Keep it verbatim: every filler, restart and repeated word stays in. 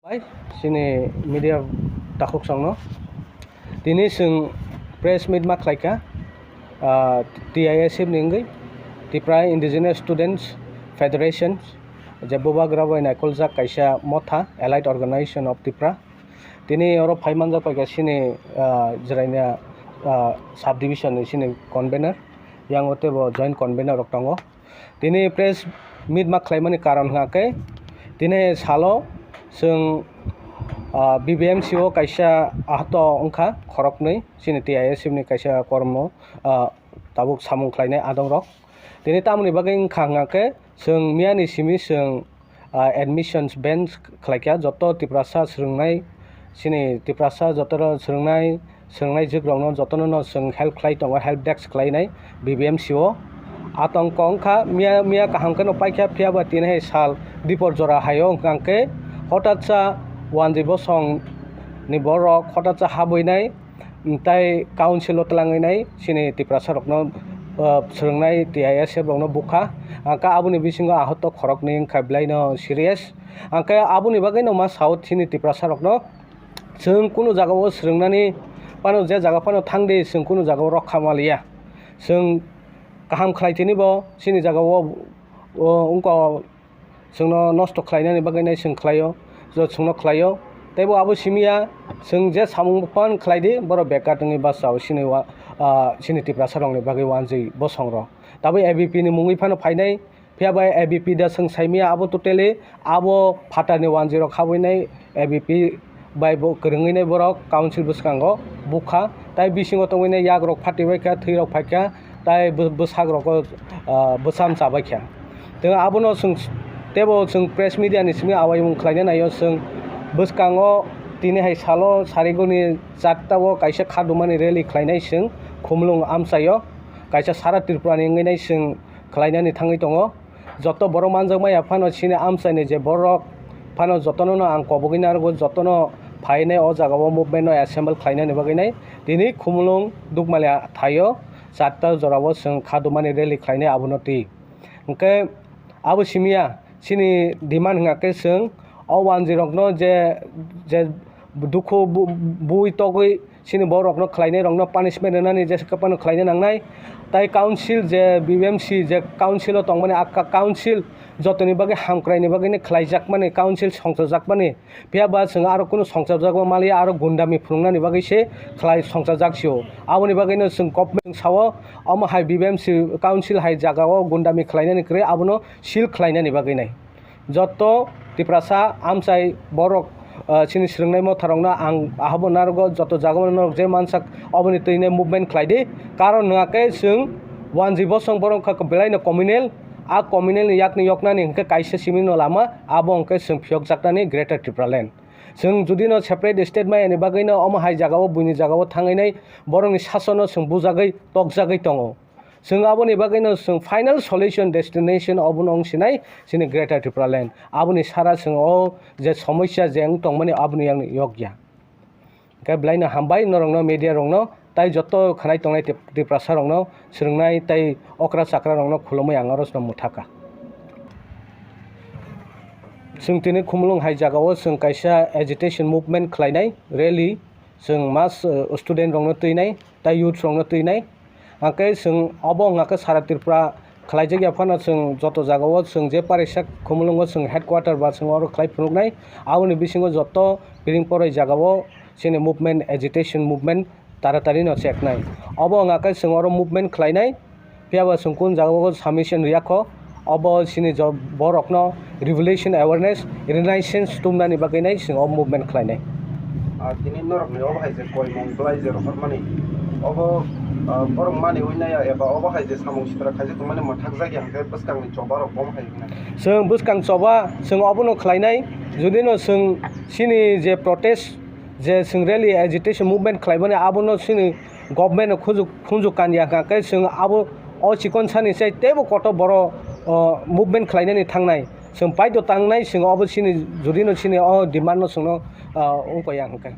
Bai, chini media takhuk songno. Tini chwng press meet ma khlaikha, ah, T I S F ni wngwi, Tripura Indigenous Students Federation, je bubagra bai naikoljak kaisa motha, Allied Organization of Tripura. Tini oro phai manjak paikha chini, ah, Jwraina, ah, sub division ni chini convener, yang o teibo joint convener rok tongo. Tini press meet ma khlaimani karon hwnkha khe, tini salo chwng, ah, B B M C o kaisa ahato wngkha khoroknwi, chini T I S F ni kaisa kormo, ah, tabuk samung khlainai adongrok. Tini tamoni bagwi wngkha hwnkha khe, chwng miyani simi chwng, ah, admissions ban khlaikha, joto Tiprasa swrwngnai, chini Tiprasa joto swrwngnai, swrwngnai jwkrokno jotono no chwng help khlai tongo, help desk khlainai B B M C o. Atongko wngkha, miya, miya kaham kheno paikha, phiya ba tini hai sal dipor jora hai o hwnkha khe hotatsa wanjwi bosong ni borok hotatsa habwinai, tei council o twlangwi nai chini Tiprasa rokno, ah, swrwngnai T I S F rokno bukha. Hwnkha aboni bisingo ahot khoroknwi wngkha belai no serious. Hwnkhe aboni bagwi no ma sao chini Tiprasa rokno. Chwng kunu jagao swrwngnani phano, je jaga phano thangdi, chwng kunu jagao rokha maliya. Chwng kaham khlai tini bo chini jagao, o, wngkha, chwngno nosto khlainani bagwi nai chwng khlaio, jo chwngno khlaio. Teibo abo simiya, chwng je samung phano khlaidi, borok bekar wngwi bachao chini wa-, ah, chini Tiprasa rokni bagwi wanjwi bosongrok. Tabuk A B P ni mungwi phano phainai, phiya bai A B P da chwng saimaya abo totally abo phatarni wanjwirok habwinai A B P bai bo kwrwngwi nai borok council bwskango bukha, tai bisingo tongwi nai yakrok phatibaikha, thwirok phaikha, tai bw-, bwsakrok, ah, bwsam chabaikha. Tei abono chwng, teibo chwng press media ni simi awaimung khlaina naio chwng bwskango tini hai salo Sarigoni charta o kaisa khadumani rally khlainai chwng Khumulwng amchaio kaisa sara Tripura ni wngwi nai chwng khlainani thangwi tongo. Joto borok manjakmaya phano chini amchaini je borok phano jotono no ang kobogwi narwgo, jotono phainai o jagao movement no assemble khlainani bagwi nai. Tini Khumulwng Dukmali thaio charta jorao chwng khadumani rally khlainai abono twi. Hwnkhe abo simiya chini demand hwnkha khe chwng o wanjwirokno je, je dukhu bu-, bui togwi chini borokno khlainairokno punishment rwnani jesa phano khlaina nangnai. Tai council je B B M C je council o tongmani, a ka-, council jotoni bagwi hamkraini bagwino khlaijakmani, council songchajakmani. Phiya ba chwng aro kunu songchajagma maliya, aro gundami phunuknani bagwi se khlai songchajak sio. Aboni bagwino chwng government sao, omo hai B B M C council hai jagao gundami khlainani kwrwi abono seal khlainani bagwi nai. Joto Tiprasa amchai borok, ah, chini swrwngnai motharokno ang ahabo narwgo, joto jagao norok je mansak oboni twino movement khlai di. Karon hwnkha khe chwng wanjwi bosong borok wngkha belaino communal, a communal ni yakni yoknani hwnkhe kaisa simi no lama, abo hwnkhe chwng phiyokjaknani Greater Tipraland. Chwng judino separate state mayani bagwino omo hai jagao buini jagao thangwi nai borokni sasono chwng bujagwi tokjagwi tongo. Chwng aboni bagwino chwng final solution destination obono wng sinai chini Greater Tipraland. Aboni sara chwng o je somosya je wng tongmani aboni yang yokya. Hwnkhe belaino hambai norokno, media rokno, tai joto khanai tongnai Tip-, Tiprasa rokno, swrwngnai tai okra chakra rokno khulumwi ang oro swnam mwthaka. Chwng tini Khumulwng hai jagao chwng kaisa agitation movement khlainai, rally, chwng mass, uh, student rokno twinai, tai youth rokno twinai. Hwnkhe chwng obo wngkha khe sara Tripura khlaijak ya phano chwng joto jagao chwng je parisa Khumulwngo chwng headquarter ba chwng oro khlai phunuknai. Aboni bisingo joto piring poroi jagao chini movement, agitation movement taratari no cheknai. Obo wngkha khe chwng oro movement khlainai. Phiya ba chwng kun jagao submission riyakho, obo chini jo-, borokno revolution awareness, renaissance tubunani bagwi nai chwng o movement khlainai. Ah, tini norokni obo hai je koimung bwlai je rohormani, obo, ah, borok maniwi naiya eba obo hai je samung sitra khaijak tongmani mwthakjak ya hwnkhe bwskangni choba rok bomo hai wngnai. Chwng bwskang choba chwng obono khlainai, judino chwng chini je protest, je chwng rally agitation movement khlaimani abono chini government no khunju-, khunju kanya hwnkha khe chwng abo o chikon sani chai teibo kotor boro, o, movement khlainani thangnai. Chwng paito tangnai, chwng obo chini, judino chini o demand no chwngno, o, wngkha ya hwnkhe.